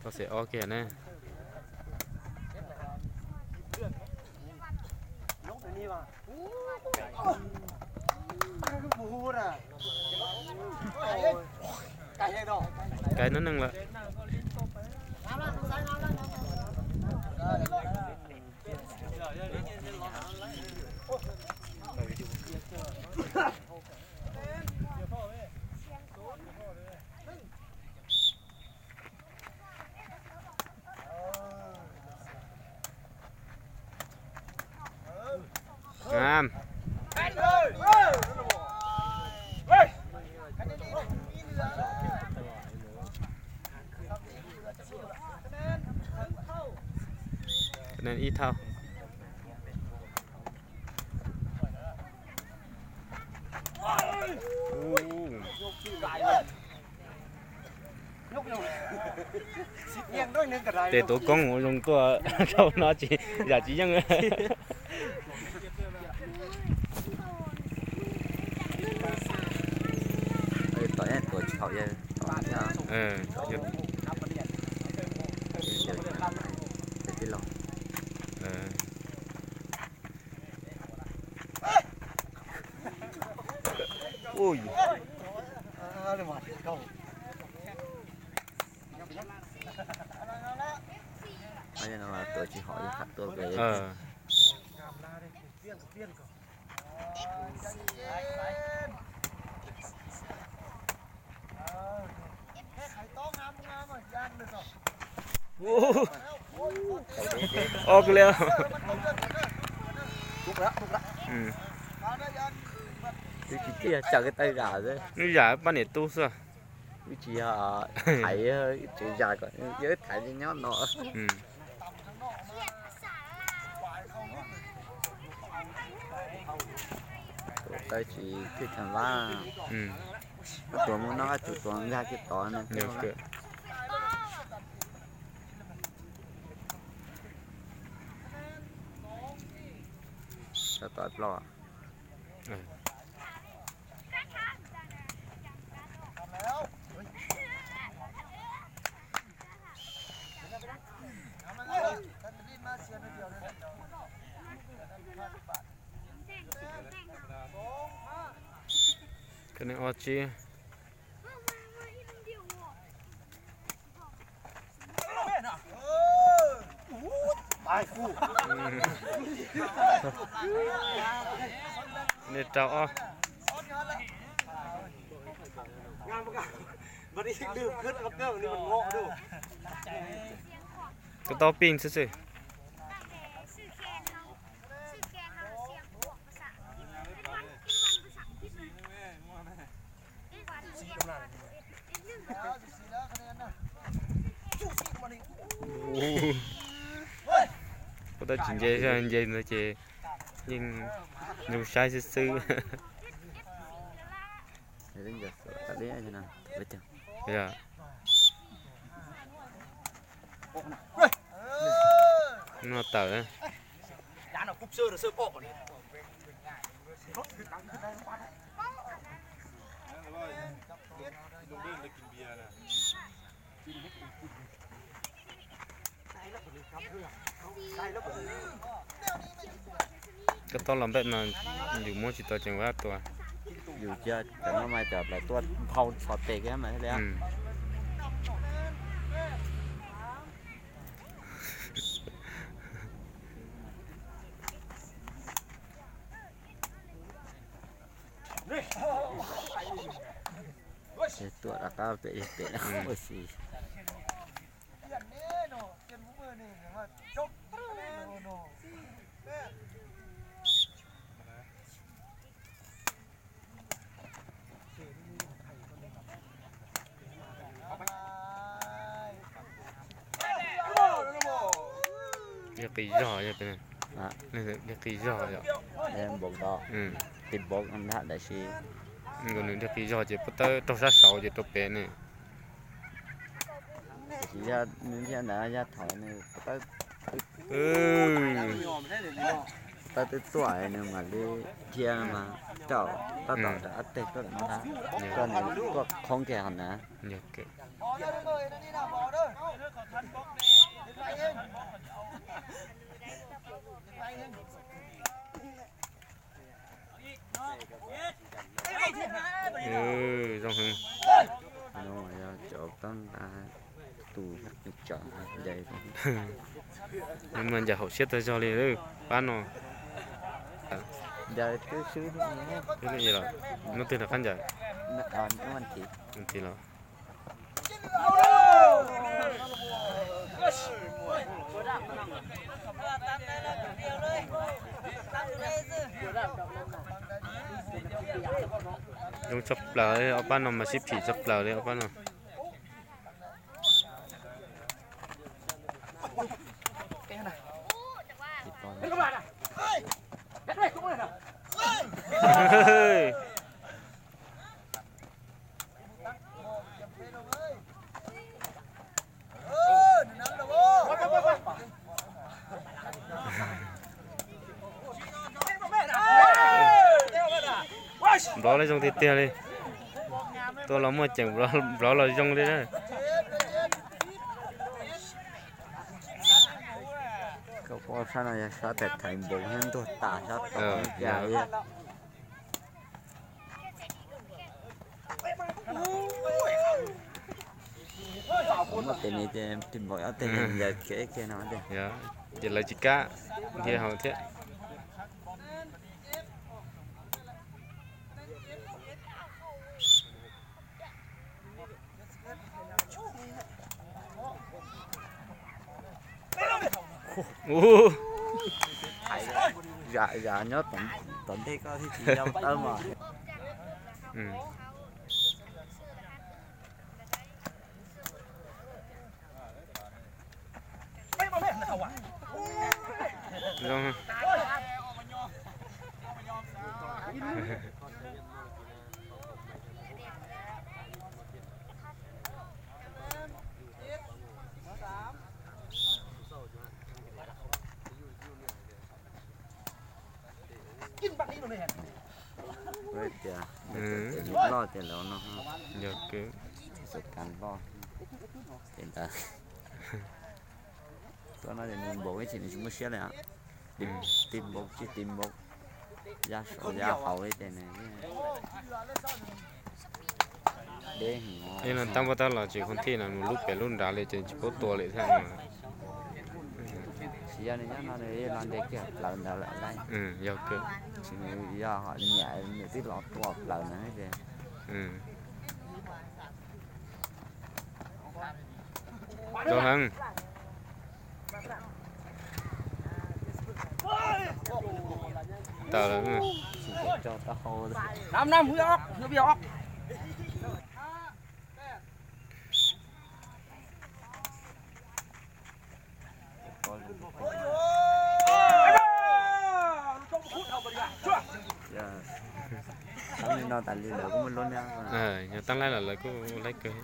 Tau xeem ob kiag ne. Kais no neeg lawm. Ib thauj. Tes tuav koob ua zoo tuaj rau no tsis, yam tsis yeej. Tom tuav tsis haum yawg. Tuav tsis haum yawg, qhov tuaj. Ob li. Twb tsis txawj, tsawm kiag taw zam xwb. Nws zam poj niam tub xwb. Twb tsis yog thaiv, tsis zam kom yog thaiv li nyob no. Taw tsis txawj tshee vab. Koj tuav mus no koj tsum tuav nkag kiag tod no. Tau tod plaub. Koj neeg ob tsib. Nej rau ob. Koj tau pij xwb xwb. Kuv tau tsis nce, nce ntawd ces yeej zoo saib xwb xwb. No tawm. Koj tau los npaj mas yus muab tsis tau tseem ua tua. Yus cia cov no mas cov lawv tuaj dhau txhos tes kiag mas thiaj li. Tuaj rov qab pem pem ua si. Qis zog, qis zog yom. Npaum ko, qis npaum ntag tab sis nws qis zog ces puab tawb raug sab saud ces rau pem ne. Tab sis yog nws nthiab ntawd yog thaum nws puab tawb. Tawb twb tuaj nws mam li dhia mas rau tab tom rau ob teg tuaj ntawm no, koj nws tuaj qhoob kiag hov na. Zoo heev. Cov tab nqa tus tsom ncaim, nws mas ncaim haum siab tag zog li pab no. Ncaim twb swb, hnub twg rov qab ncaim? Hnub tim los. Zoo tshaj plaws li, ob pab no mas sib phim tshaj plaws li ob pab no. Nplov lawv zoo tiag tiag li. Tuaj los muaj ceem, nplov los zoo li na. Koj pom sab no yog sab thaiv thaiv npaum thiab ntuag tas sab tod li cas li. Muaj tes me ces tig npaum ob teg ncaws kev kiag no tiag. Ces lawv tsis kam dhia hauv thiab. Zam zam nyob tom ntej koj thiaj tsis yau tawb mas. Tias loj tias lawv no, yog kawg, kas loj ces ntawd. Tuaj no ces nws npaum ib chim nws tsis muaj siab li. Tig npaum tsis tig npaum, ya saum ya hauv li ces nws deb heev. Tab pab tab los tsis khoob thij no nws lub pem lub nrad li ces tsis paub tua li thiab. Tsis yog nws nyob no nws los ntes kiag plaws ntawd lawm lauj. Yog kawg. Tsis yog ho nyiam nws twb los tua plaws ntawd ces. Zoo heev. Tawm lawm. Năm năm hứa ốc, hứa bia ốc. Tau li no tas li lawv kuj muaj lub na. Yog tab laib los lawv kuj laib kawg.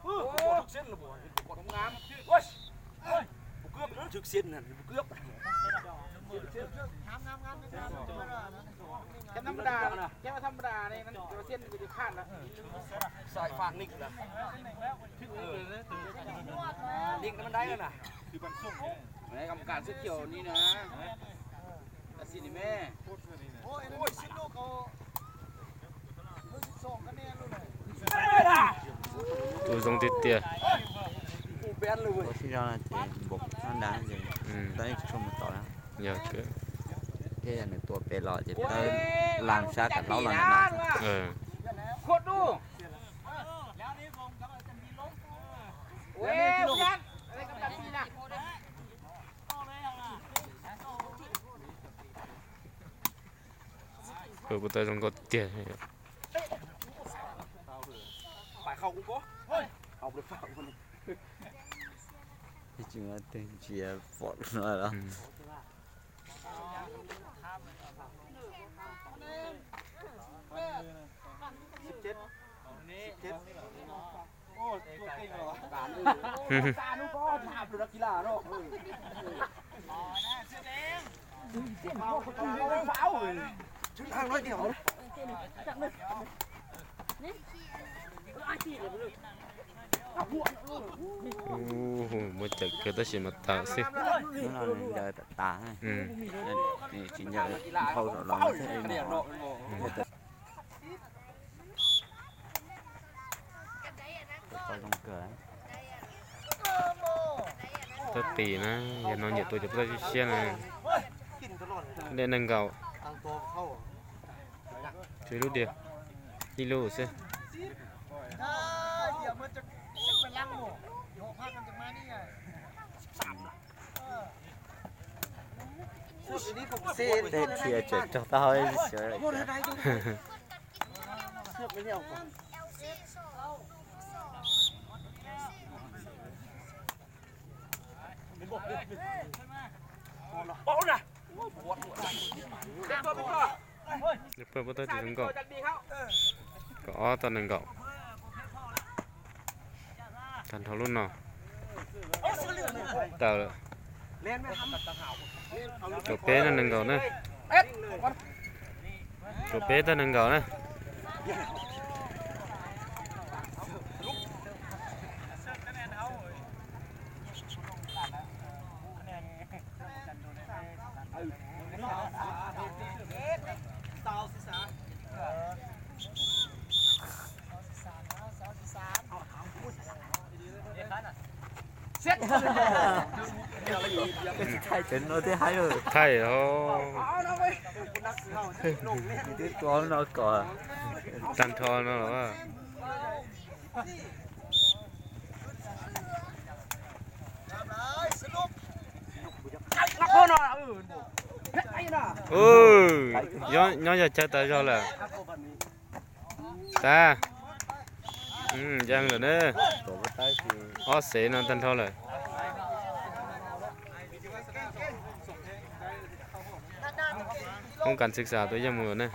Ua, thực siết là bộ, bộ công an. Ui, bộ cướp, thực siết là bộ cướp. Cái thăm đà, cái thăm đà này, nó có xiên cái được khan đó. Sai phạm Nick là. Nick nó bên đây rồi nè. Đấy, găm cản xếp kiểu như nè. Là xin đi mẹ. Tus zoo tiag tiag. Ua sib zog no ces npaum no nrad ces tau ib tsob mus tom na. Yog kawg. Thiab yog nws tua pem los ces tawb las sab kam hlaub los ntawm no. Kuv tau zoo nkauj tiag. Ib tsis muaj twg ntsia pom no los. Ub, muaj cawm kawg tab sis mas tawm xwb. Hnub no nws ncaws tas tas, tsis ncaws dhau saum los thiaj li mos. Tab tis na, yog no nyiam tua cov poj siab na. Dej nees nkaum. Tshuav ib lub diav, ib lub xwb. Tej dhia tseem raug taub hau xyov. Peb puas tau tsis zoo nkauj. Kaum ob tau nees nkaum. Tag nrho lub no. Tawm lawm. Rau peb no nees nkaum na. Rau peb tau nees nkaum na. Thaij cov no thiaj haib. Thaij os. Twb tua no kom tag nrho no los. Nyob yog chaw tas zog lawm. Tag. Yeej lawm na. Ob xev no tag nrho lawm. Hoob kas xwm xam tuaj yeej mus lawm na.